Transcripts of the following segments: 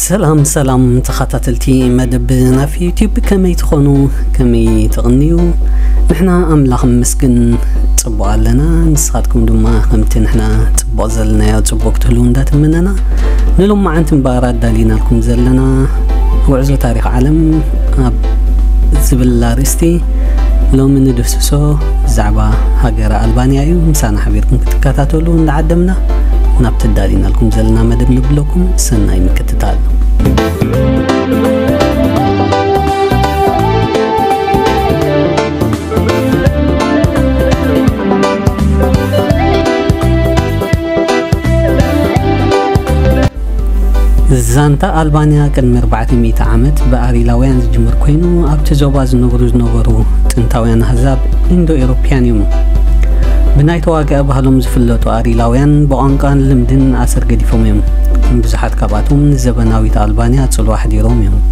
ሰላም ሰላም ተኸታተልቲ መደብ ናፍ ዩቲዩብ፣ ከመይ ትኾኑ? ከመይ ትቕንዩ? ንሕና ኣምላኽ ምስግን ጽቡቕ ኣለና። ንስኻትኩም ድማ ከምቲ ንሕና ጽቡቕ ዘለናዮ ጽቡቕ ክትህልዉ እንዳተመነና፣ ንሎማዓንቲ እምበኣር ኣዳሊናልኩም ዘለና ጉዕዞ ታሪኽ ዓለም ኣብ ዝብል ኣርእስቲ ሎሚ ንድህስሶ ብዛዕባ ሃገረ ኣልባንያ እዩ። ምሳና ሓቢርኩም ክትከታተሉ እንዳዓደምና ናብቲ ኣዳሊናልኩም ዘለና መደብ ንብለኩም ሰናይ ምክትታል። ዛንታ ኣልባንያ ቅድሚ ኣርባዕተ ሚእቲ ዓመት ብኣሪላውያን ዝጅምር ኮይኑ፣ ኣብቲ ዞባ ዝነብሩ ዝነበሩ ጥንታውያን ኣህዛብ ኢንዶ ኤውሮፕያን እዮም። ብናይ ተዋግኢ ባህሎም ዝፍለጡ ኣሪላውያን ብቋንቋን ልምድን ኣሰር ገዲፎም እዮም። ብዙሓት ካብኣቶም ንዘበናዊት ኣልባንያ ጽልዋ ኣሕዲሮም እዮም።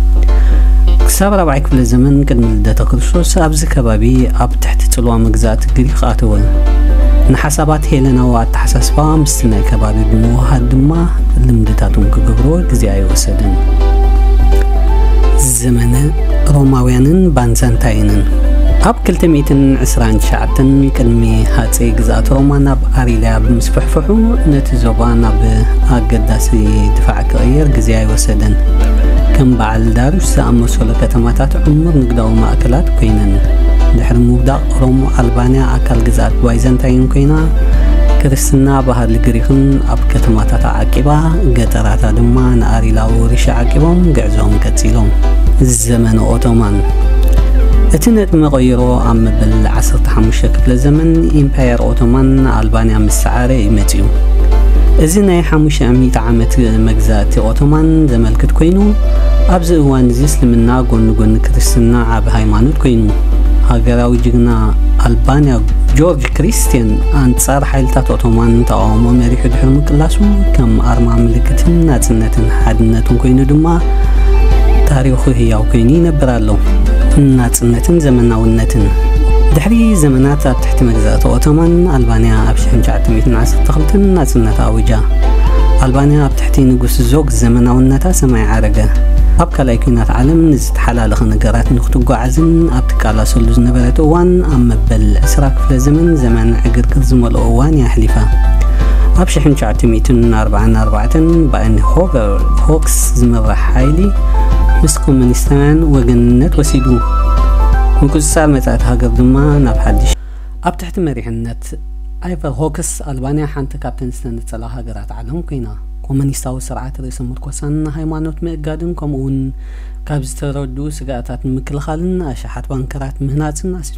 ክሳብ ራብዓይ ክፍለ ዘመን ቅድሚ ልደተ ክርስቶስ ኣብዚ ከባቢ ኣብ ትሕቲ ጽልዋ መግዛእቲ ግሪኽ ኣተወ። ንሓሳባት ሄለናዊ ኣተሓሳስባ ምስቲ ናይ ከባቢ ብምውሃድ ድማ ልምድታቶም ክገብርዎ ግዜ ኣይወሰደን። ዘመነ ሮማውያንን ባንዛንታይንን። ኣብ ክልተ ሚእትን ዕስራን ትሽዓተን ቅድሚ ሃጸይ ግዝኣት ሮማ ናብ ኣሪልያ ብምስፍሕፍሑ፣ ነቲ ዞባ ናብ ኣገዳሲ ድፋዕ ክቕየር ግዜ ኣይወሰደን። ከም በዓል ዳርዩስ ዝኣመሰሉ ከተማታት ዕሙር ንግዳዊ ማእከላት ኮይነን። ድሕሪ ምውዳቕ ሮም፣ ኣልባንያ ኣካል ግዝኣት ባይዛንታይን ኮይና፣ ክርስትና ባህሊ ግሪኽን ኣብ ከተማታታ ዓቂባ፣ ገጠራታ ድማ ንኣሪላዊ ውርሻ ዓቂቦም ግዕዞኦም ቀጺሎም። ዘመነ ኦቶማን። እቲ ነጥቢ መቐይሮ ኣብ መበል ዓሰርተ ሓሙሽተ ክፍለ ዘመን ኢምፓየር ኦቶማን ንኣልባንያ ምስ ሰዓረ እዩ መጺኡ። እዚ ናይ ሓሙሽተ ሚእቲ ዓመት መግዛእቲ ኦቶማን ዘመልክት ኮይኑ፣ ኣብዚ እዋን እዚ እስልምና ጎኒ ጎኒ ክርስትና ዓቢ ሃይማኖት ኮይኑ፣ ሃገራዊ ጅግና ኣልባንያ ጆርጅ ክሪስቲያን ኣንጻር ሓይልታት ኦቶማን ተቓውሞ መሪሑ ድሕሪ ምቅላሱ፣ ከም ኣርማ ምልክትን ናጽነትን ሓድነትን ኮይኑ ድማ ታሪኹ ህያው ኮይኑ ይነብር ኣሎ። ናጽነትን ዘመናውነትን። ድሕሪ ዘመናት ኣብ ትሕቲ መግዛእቲ ኦቶማን፣ ኣልባንያ ኣብ ሽሕን ትሽዓተ ሚእትን ዓሰርተ ክልተን ናጽነታ ኣዊጃ። ኣልባንያ ኣብ ትሕቲ ንጉስ ዞግ ዘመናውነታ ሰማይ ዓረገ። ኣብ ካልኣይ ኲናት ዓለም ንዝተሓላለኸ ነገራት ንክትጓዓዝን ኣብ ትቃላሰሉ ዝነበረት እዋን፣ ኣብ መበል ዕስራ ክፍለ ዘመን፣ ዘመን ዕግርግር ዝመልኦ እዋን እያ ኣሕሊፋ። ኣብ ሽሕን ትሽዓተ ሚእትን ኣርባዓን ኣርባዕተን ብኣይንሆቨር ሆክስ ዝምራሕ ሓይሊ ምስ ኮሙኒስታውያን ወገንነት ወሲዱ። ምቁጽጻር መጻእቲ ሃገር ድማ ናብ ሓድሽ። ኣብ ትሕቲ መሪሕነት ኣይቨር ሆክስ፣ ኣልባንያ ሓንቲ ካብተን ዝተነጸላ ሃገራት ዓለም ኮይና፣ ኮሙኒስታዊ ስርዓት ርእሰ ምርኮሳን ሃይማኖት ምእጋድን፣ ከምኡ'ውን ካብ ዝተረድኡ ስግኣታት ንምክልኻልን ኣሽሓት ባንከራት ምህናጽን ኣስ-፣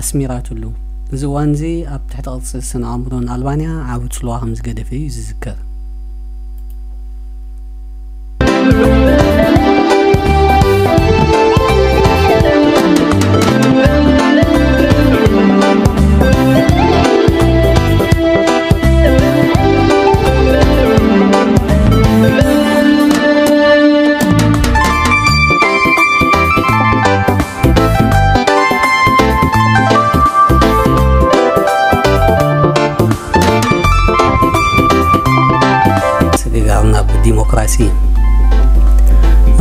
ኣስሚራትሉ። እዚ እዋን እዚ ኣብ ትሕቲ ቅርጺ ስነ ኣእምሮን ኣልባንያ ዓቢ ጽልዋ ከም ዝገደፈ እዩ ዝዝከር። ስግጋር ናብ ዲሞክራሲ።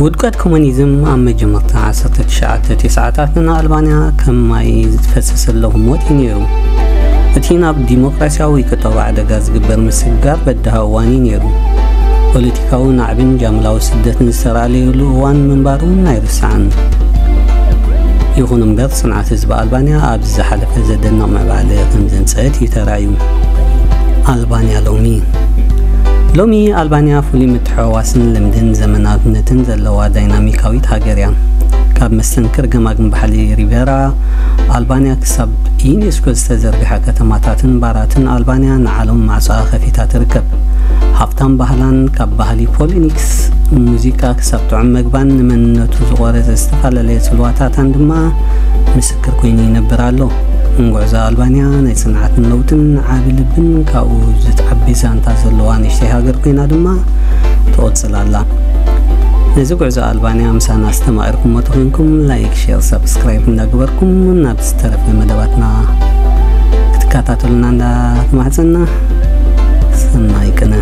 ውድቀት ኮሙኒዝም ኣብ መጀመርታ ዓሰርተ ትሽዓተ ተስዓታት ንኣልባንያ ከም ማይ ዝፈሰሰሎም ሞት እዩ ነይሩ። እቲ ናብ ዲሞክራሲያዊ ቁጠባ ዕደጋ ዝግበር ምስግጋር በድሃ እዋን እዩ ነይሩ። ፖለቲካዊ ናዕብን ጃምላዊ ስደትን ዝተራእለየሉ እዋን ምንባሩ እውን ኣይርሳዕን። ይኹን እምበር፣ ጽንዓት ህዝቢ ኣልባንያ ኣብዚ ዝሓለፈ ዘደንቕ ምዕባለ ከም ዘምጽአት እዩ ተራእዩ። ኣልባንያ ሎሚ። ሎሚ ኣልባንያ ፍሉይ ምትሕውዋስን ልምድን ዘመናውነትን ዘለዋ ዳይናሚካዊት ሃገር እያ። ካብ መስተንክር ገማግም ባሕሪ ሪቬራ ኣልባንያ ክሳብ ዩኔስኮ ዝተዘርግሐ ከተማታትን ባራትን ኣልባንያ ንዓለም ማዕጾኣ ከፊታ ትርከብ። ሃብታም ባህላን ካብ ባህሊ ፖሊኒክስ ሙዚቃ ክሳብ ጥዑም መግባን ንመንነቱ ዝቖረጸ ዝተፈላለየ ጽልዋታታን ድማ ምስክር ኮይኑ ይነብር ኣሎ። ጉዕዞ ኣልባንያ ናይ ጽንዓትን ለውጥን ዓቢ ልብን ካብኡ ዝዓቢ ዛንታ ዘለዋ ንእሽተይ ሃገር ኮይና ድማ ትቕጽል ኣላ። ነዚ ጉዕዞ ኣልባንያ ምሳና ኣስተማቒርኩሞ ተኾይንኩም፣ ላይክ፣ ሼር፣ ሳብስክራይብ እንዳገበርኩም ናብ ዝተረፈ መደባትና ክትከታተሉና እንዳተማሕጸና፣ ሰናይ ቅነ።